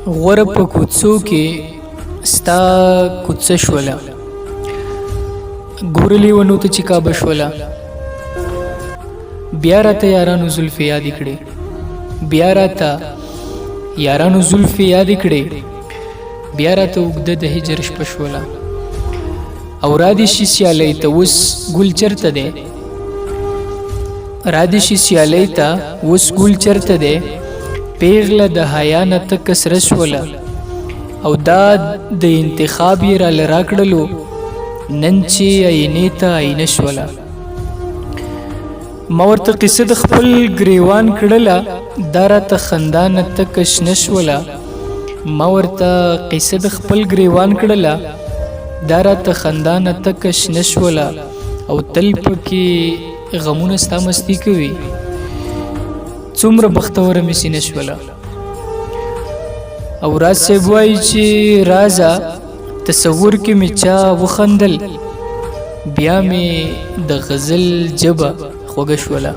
غوره په کوڅو کې ستا کوڅه شوله، ګوره لیونو ته چې کعبه شوله. بیا راته یارانو زلفې یادې کړې، بیا راته یارانو زلفې یادې کړې، بیا راته اوږده د هجر شپه شوله. او را دې شي سیالۍ ته اوس ګل چرته دی، را دې شي سیالۍ ته اوس ګل چرته دی، پیغله د حیا نه تکه سره شوله. او دا د انتخاب یې راله راکړلو، نن چې آینې ته آینه شوله. ما ورته قصه د خپل ګریوان کړله، دا راته خندا نه تکه شنه شوله. ما ورته قصه د خپل ګریوان کړله، دا راته خندا نه تکه شنه شوله. او تل پکې غمونه ستا مستي کوي، څومره بختوره مې سینه شوله. او راز صاحب وایي چې رازه تصور کې مې چا وخندل، بیا مې د غزل ژبه خوږه شوله.